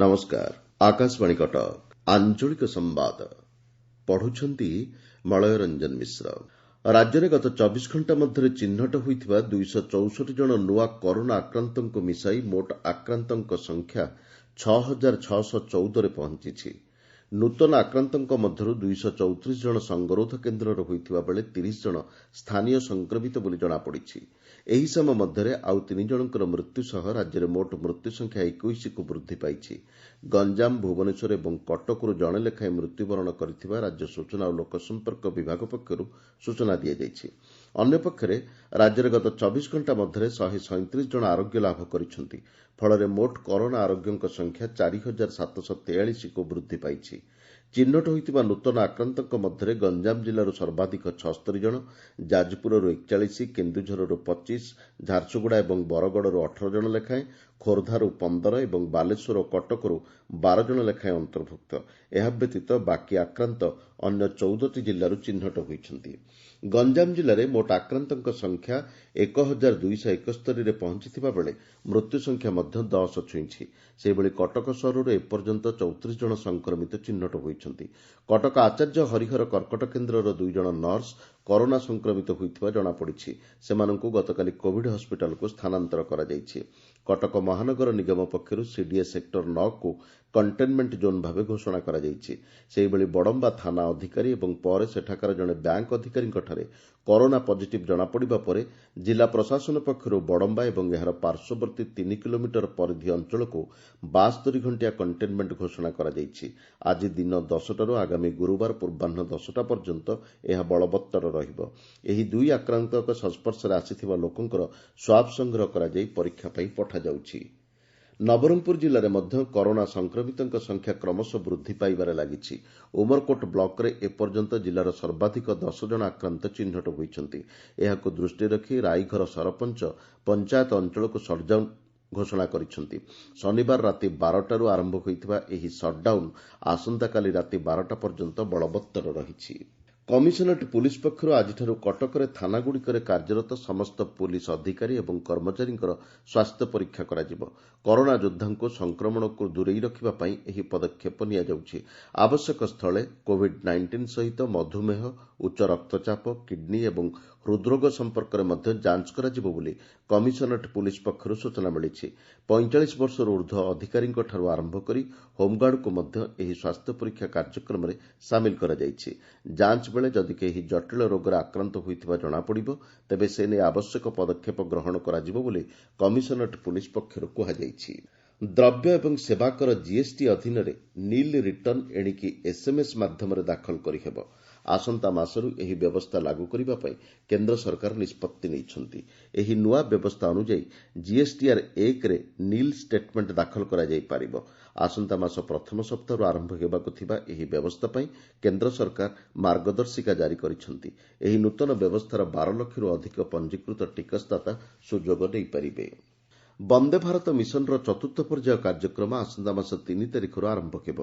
ନମସ୍କାର, ଆକାଶବାଣୀ କଟକ। ଆଞ୍ଚଳିକ ସମ୍ବାଦ ପଢୁଛନ୍ତି ମଳୟ ରଞ୍ଜନ ମିଶ୍ର। ରାଜ୍ୟରେ ଗତ 24 ଘଣ୍ଟା ମଧ୍ୟରେ ଚିହ୍ନଟ ହୋଇଥିବା 264 ଜଣ ନୂଆ କରୋନା ଆକ୍ରାନ୍ତଙ୍କୁ ମିଶାଇ ମୋଟ ଆକ୍ରାନ୍ତଙ୍କ ସଂଖ୍ୟା 6614ରେ ପହଞ୍ଚିଛି। ନୂତନ ଆକ୍ରାନ୍ତଙ୍କ ମଧ୍ୟରୁ 234 ଜଣ ସଙ୍ଗରୋଧ କେନ୍ଦ୍ରରେ ହୋଇଥିବା ବେଳେ 30 ଜଣ ସ୍ଥାନୀୟ ସଂକ୍ରମିତ ବୋଲି ଜଣାପଡ଼ିଛି। ଏହି ସମୟ ମଧ୍ୟରେ ଆଉ 3 ଜଣଙ୍କର ମୃତ୍ୟୁ ସହ ରାଜ୍ୟରେ ମୋଟ ମୃତ୍ୟୁ ସଂଖ୍ୟା 21କୁ ବୃଦ୍ଧି ପାଇଛି। ଗଞ୍ଜାମ, ଭୁବନେଶ୍ୱର ଏବଂ କଟକରୁ ଜଣେ ଲେଖାଏଁ ମୃତ୍ୟୁବରଣ କରିଥିବା ରାଜ୍ୟ ସୂଚନା ଓ ଲୋକସମ୍ପର୍କ ବିଭାଗ ପକ୍ଷରୁ ସୂଚନା ଦିଆଯାଇଛି। ଅନ୍ୟପକ୍ଷରେ ରାଜ୍ୟରେ ଗତ 24 ଘଣ୍ଟା ମଧ୍ୟରେ 137 ଜଣ ଆରୋଗ୍ୟ ଲାଭ କରିଛନ୍ତି। ଫଳରେ ମୋଟ କରୋନା ଆରୋଗ୍ୟଙ୍କ ସଂଖ୍ୟା 4743କୁ ବୃଦ୍ଧି ପାଇଛି। ଚିହ୍ନଟ ହୋଇଥିବା ନୂତନ ଆକ୍ରାନ୍ତଙ୍କ ମଧ୍ୟରେ ଗଞ୍ଜାମ ଜିଲ୍ଲାରୁ ସର୍ବାଧିକ 76 ଜଣ, ଯାଜପୁରରୁ 41, କେନ୍ଦୁଝରରୁ 25, ଝାରସୁଗୁଡ଼ା ଏବଂ ବରଗଡ଼ରୁ 18 ଜଣ ଲେଖାଏଁ, ଖୋର୍ଦ୍ଧାରୁ 15 ଏବଂ ବାଲେଶ୍ୱର ଓ କଟକରୁ 12 ଜଣ ଲେଖାଏଁ ଅନ୍ତର୍ଭୁକ୍ତ। ଏହାବ୍ୟତୀତ ବାକି ଆକ୍ରାନ୍ତ ଅନ୍ୟ 14ଟି ଜିଲ୍ଲାରୁ ଚିହ୍ନଟ ହୋଇଛନ୍ତି। ଗଞ୍ଜାମ ଜିଲ୍ଲାରେ ମୋଟ ଆକ୍ରାନ୍ତଙ୍କ ସଂଖ୍ୟା 1271ରେ ପହଞ୍ଚିଥିବା ବେଳେ ମୃତ୍ୟୁ ସଂଖ୍ୟା ମଧ୍ୟ 10 ଛୁଇଁଛି। ସେହିଭଳି କଟକ ସହରରୁ ଏପର୍ଯ୍ୟନ୍ତ 34 ଜଣ ସଂକ୍ରମିତ ଚିହ୍ନଟ ହୋଇଛନ୍ତି। କଟକ ଆଚାର୍ଯ୍ୟ ହରିହର କର୍କଟ କେନ୍ଦ୍ରର 2 ଜଣ ନର୍ସ କରୋନା ସଂକ୍ରମିତ ହୋଇଥିବା ଜଣାପଡ଼ିଛି। ସେମାନଙ୍କୁ ଗତକାଲି କୋଭିଡ୍ ହସ୍ପିଟାଲକୁ ସ୍ଥାନାନ୍ତର କରାଯାଇଛି। କଟକ ମହାନଗର ନିଗମ ପକ୍ଷରୁ ସିଡିଏ ସେକ୍ଟର 9କୁ କଣ୍ଟେନମେଣ୍ଟ ଜୋନ୍ ଭାବେ ଘୋଷଣା କରାଯାଇଛି। ସେହିଭଳି ବଡ଼ମ୍ବା ଥାନା ଅଧିକାରୀ ଏବଂ ପରେ ସେଠାକାର ଜଣେ ବ୍ୟାଙ୍କ ଅଧିକାରୀଙ୍କଠାରେ କରୋନା ପଜିଟିଭ୍ ଜଣାପଡ଼ିବା ପରେ ଜିଲ୍ଲା ପ୍ରଶାସନ ପକ୍ଷରୁ ବଡ଼ମ୍ବା ଏବଂ ଏହାର ପାର୍ଶ୍ୱବର୍ତ୍ତୀ 3 କିଲୋମିଟର ପରିଧି ଅଞ୍ଚଳକୁ 72 ଘଣ୍ଟିଆ କଣ୍ଟେନମେଣ୍ଟ ଘୋଷଣା କରାଯାଇଛି। ଆଜି ଦିନ 10ଟାରୁ ଆଗାମୀ ଗୁରୁବାର ପୂର୍ବାହ୍ନ 10ଟା ପର୍ଯ୍ୟନ୍ତ ଏହା ବଳବତ୍ତର ରହିବ। ଏହି 2 ଆକ୍ରାନ୍ତଙ୍କ ସଂସ୍ପର୍ଶରେ ଆସିଥିବା ଲୋକଙ୍କର ସ୍ୱାବ୍ ସଂଗ୍ରହ କରାଯାଇ ପରୀକ୍ଷା ପାଇଁ ପଠାଯାଉଛି। ନବରଙ୍ଗପୁର ଜିଲ୍ଲାରେ ମଧ୍ୟ କରୋନା ସଂକ୍ରମିତଙ୍କ ସଂଖ୍ୟା କ୍ରମଶଃ ବୃଦ୍ଧି ପାଇବାରେ ଲାଗିଛି। ଉମରକୋଟ ବ୍ଲକରେ ଏପର୍ଯ୍ୟନ୍ତ ଜିଲ୍ଲାର ସର୍ବାଧିକ 10 ଜଣ ଆକ୍ରାନ୍ତ ଚିହ୍ନଟ ହୋଇଛନ୍ତି। ଏହାକୁ ଦୃଷ୍ଟିରେ ରଖି ରାଇଘର ସରପଞ୍ଚ ପଞ୍ଚାୟତ ଅଞ୍ଚଳକୁ ସଟ୍ଡାଉନ୍ ଘୋଷଣା କରିଛନ୍ତି। ଶନିବାର ରାତି 12ଟାରୁ ଆରମ୍ଭ ହୋଇଥିବା ଏହି ସଟ୍ଡାଉନ୍ ଆସନ୍ତାକାଲି ରାତି 12ଟା ପର୍ଯ୍ୟନ୍ତ ବଳବତ୍ତର ରହିଛି। କମିଶନରେଟ୍ ପୁଲିସ୍ ପକ୍ଷରୁ ଆଜିଠାରୁ କଟକରେ ଥାନାଗୁଡ଼ିକରେ କାର୍ଯ୍ୟରତ ସମସ୍ତ ପୁଲିସ୍ ଅଧିକାରୀ ଏବଂ କର୍ମଚାରୀଙ୍କର ସ୍ୱାସ୍ଥ୍ୟ ପରୀକ୍ଷା କରାଯିବ। କରୋନା ଯୋଦ୍ଧାଙ୍କୁ ସଂକ୍ରମଣକୁ ଦୂରେଇ ରଖିବା ପାଇଁ ଏହି ପଦକ୍ଷେପ ନିଆଯାଉଛି। ଆବଶ୍ୟକ ସ୍ଥଳେ କୋଭିଡ୍ 19 ସହିତ ମଧୁମେହ, ଉଚ୍ଚ ରକ୍ତଚାପ, କିଡ୍ନୀ ଏବଂ ହୃଦ୍ରୋଗ ସମ୍ପର୍କରେ ମଧ୍ୟ ଯାଞ୍ଚ କରାଯିବ ବୋଲି କମିଶନରେଟ୍ ପୁଲିସ୍ ପକ୍ଷରୁ ସୂଚନା ମିଳିଛି। 45 ବର୍ଷରୁ ଉର୍ଦ୍ଧ୍ୱ ଅଧିକାରୀଙ୍କଠାରୁ ଆରମ୍ଭ କରି ହୋମ୍ଗାର୍ଡଙ୍କୁ ମଧ୍ୟ ଏହି ସ୍ୱାସ୍ଥ୍ୟ ପରୀକ୍ଷା କାର୍ଯ୍ୟକ୍ରମରେ ସାମିଲ କରାଯାଇଛି। ଯାଞ୍ଚ ବେଳେ ଯଦି କେହି ଜଟିଳ ରୋଗରେ ଆକ୍ରାନ୍ତ ହୋଇଥିବା ଜଣାପଡ଼ିବ, ତେବେ ସେ ନେଇ ଆବଶ୍ୟକ ପଦକ୍ଷେପ ଗ୍ରହଣ କରାଯିବ ବୋଲି କମିଶନରେଟ୍ ପୁଲିସ୍ ପକ୍ଷରୁ କୁହାଯାଇଛି। ଦ୍ରବ୍ୟ ଏବଂ ସେବା କର ଜିଏସ୍ଟି ଅଧୀନରେ ନିଲ୍ ରିଟର୍ଣ୍ଣ ଏଣିକି ଏସ୍ଏମ୍ଏସ୍ ମାଧ୍ୟମରେ ଦାଖଲ କରିହେବ। ଆସନ୍ତା ମାସରୁ ଏହି ବ୍ୟବସ୍ଥା ଲାଗୁ କରିବା ପାଇଁ କେନ୍ଦ୍ର ସରକାର ନିଷ୍ପତ୍ତି ନେଇଛନ୍ତି। ଏହି ନୂଆ ବ୍ୟବସ୍ଥା ଅନୁଯାୟୀ ଜିଏସ୍ଟିଆର୍ 1ରେ ନିଲ୍ ଷ୍ଟେଟ୍ମେଣ୍ଟ ଦାଖଲ କରାଯାଇପାରିବ। ଆସନ୍ତା ମାସ ପ୍ରଥମ ସପ୍ତାହରୁ ଆରମ୍ଭ ହେବାକୁ ଥିବା ଏହି ବ୍ୟବସ୍ଥା ପାଇଁ କେନ୍ଦ୍ର ସରକାର ମାର୍ଗଦର୍ଶିକା ଜାରି କରିଛନ୍ତି। ଏହି ନୂତନ ବ୍ୟବସ୍ଥାର 12 ଲକ୍ଷରୁ ଅଧିକ ପଞ୍ଜୀକୃତ ଟିକସଦାତା ସୁଯୋଗ ନେଇପାରିବେ। ବନ୍ଦେ ଭାରତ ମିଶନର ଚତୁର୍ଥ ପର୍ଯ୍ୟାୟ କାର୍ଯ୍ୟକ୍ରମ ଆସନ୍ତା ମାସ 3 ତାରିଖରୁ ଆରମ୍ଭ ହେବ।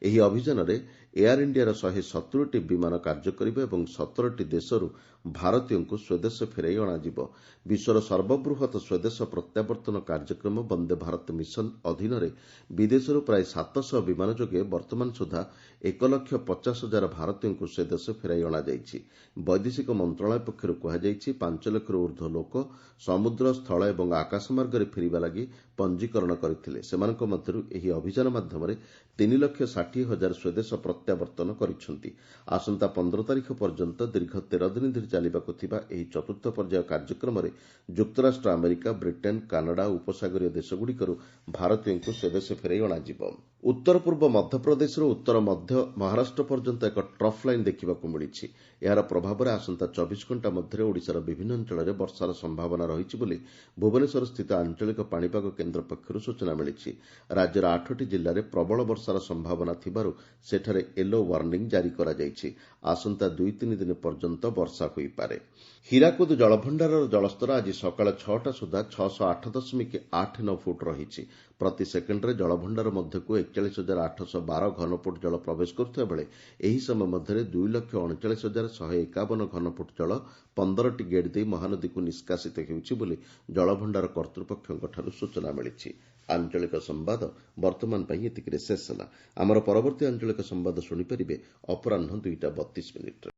ଏହି ଅଭିଯାନରେ ଏୟାର ଇଣ୍ଡିଆର 170ଟି ବିମାନ କାର୍ଯ୍ୟ କରିବ ଏବଂ 17ଟି ଦେଶରୁ ଭାରତୀୟଙ୍କୁ ସ୍ୱଦେଶ ଫେରାଇ ଅଣାଯିବ। ବିଶ୍ୱର ସର୍ବବୃହତ ସ୍ୱଦେଶ ପ୍ରତ୍ୟାବର୍ତ୍ତନ କାର୍ଯ୍ୟକ୍ରମ ବନ୍ଦେ ଭାରତ ମିଶନ ଅଧୀନରେ ବିଦେଶରୁ ପ୍ରାୟ 700 ବିମାନ ଯୋଗେ ବର୍ତ୍ତମାନ ସୁଦ୍ଧା 1,50,000 ଭାରତୀୟଙ୍କୁ ସ୍ୱଦେଶ ଫେରାଇ ଅଣାଯାଇଛି। ବୈଦେଶିକ ମନ୍ତ୍ରଣାଳୟ ପକ୍ଷରୁ କୁହାଯାଇଛି, 5 ଲକ୍ଷରୁ ଉର୍ଦ୍ଧ୍ୱ ଲୋକ ସମୁଦ୍ର, ସ୍ଥଳ ଏବଂ ଆକାଶ ମାର୍ଗରେ ଫେରିବା ଲାଗି ପଞ୍ଜୀକରଣ କରିଥିଲେ। ସେମାନଙ୍କ ମଧ୍ୟରୁ ଏହି ଅଭିଯାନ ମାଧ୍ୟମରେ 3,60,000 ସ୍ୱଦେଶ ପ୍ରତ୍ୟାବର୍ତ୍ତନ କରିଛନ୍ତି। ଆସନ୍ତା 15 ତାରିଖ ପର୍ଯ୍ୟନ୍ତ ଦୀର୍ଘ 13 ଦିନ ଧରି ଚାଲିବାକୁ ଥିବା ଏହି ଚତୁର୍ଥ ପର୍ଯ୍ୟାୟ କାର୍ଯ୍ୟକ୍ରମରେ ଯୁକ୍ତରାଷ୍ଟ୍ର ଆମେରିକା, ବ୍ରିଟେନ୍, କାନାଡା, ଉପସାଗରୀୟ ଦେଶଗୁଡ଼ିକରୁ ଭାରତୀୟଙ୍କୁ ସ୍ୱଦେଶ ଫେରାଇ ଅଣାଯିବ। ଉତ୍ତର ପୂର୍ବ ମଧ୍ୟପ୍ରଦେଶରୁ ଉତ୍ତର ମଧ୍ୟ ମହାରାଷ୍ଟ୍ର ପର୍ଯ୍ୟନ୍ତ ଏକ ଟ୍ରଫ୍ ଲାଇନ୍ ଦେଖିବାକୁ ମିଳିଛି। ଏହାର ପ୍ରଭାବରେ ଆସନ୍ତା 24 ଘଣ୍ଟା ମଧ୍ୟରେ ଓଡ଼ିଶାର ବିଭିନ୍ନ ଅଞ୍ଚଳରେ ବର୍ଷାର ସମ୍ଭାବନା ରହିଛି ବୋଲି ଭୁବନେଶ୍ୱରସ୍ଥିତ ଆଞ୍ଚଳିକ ପାଣିପାଗ କେନ୍ଦ୍ର ପକ୍ଷରୁ ସୂଚନା ମିଳିଛି। ରାଜ୍ୟର 8ଟି ଜିଲ୍ଲାରେ ପ୍ରବଳ ବର୍ଷାର ସମ୍ଭାବନା ଥିବାରୁ ସେଠାରେ ୟେଲୋ ୱାର୍ଣ୍ଣିଂ ଜାରି କରାଯାଇଛି। ଆସନ୍ତା 2-3 ଦିନ ପର୍ଯ୍ୟନ୍ତ ବର୍ଷା ହୋଇପାରେ। ହୀରାକୁଦ ଜଳଭଣ୍ଡାରର ଜଳସ୍ତର ଆଜି ସକାଳ 6ଟା ସୁଦ୍ଧା 608.89 ଫୁଟ ରହିଛି। ପ୍ରତି ସେକେଣ୍ଡରେ ଜଳଭଣ୍ଡାର ମଧ୍ୟକୁ 41,812 ଘନଫୁଟ ଜଳ ପ୍ରବେଶ କରୁଥିବା ବେଳେ ଏହି ସମୟ ମଧ୍ୟରେ 2,39,151 ଘନଫୁଟ ଜଳ 15ଟି ଗେଟ୍ ଦେଇ ମହାନଦୀକୁ ନିଷ୍କାସିତ ହେଉଛି ବୋଲି ଜଳଭଣ୍ଡାର କର୍ତ୍ତୃପକ୍ଷଙ୍କଠାରୁ ସୂଚନା ମିଳିଛି। ଆଞ୍ଚଳିକ ସମ୍ବାଦ ବର୍ତ୍ତମାନ ପାଇଁ ଏତିକିରେ ଶେଷ ହେଲା। ଆମର ପରବର୍ତ୍ତୀ ଆଞ୍ଚଳିକ ସମ୍ବାଦ ଶୁଣିପାରିବେ ଅପରାହ୍ନ 2ଟା 32 ମିନିଟ୍ରେ।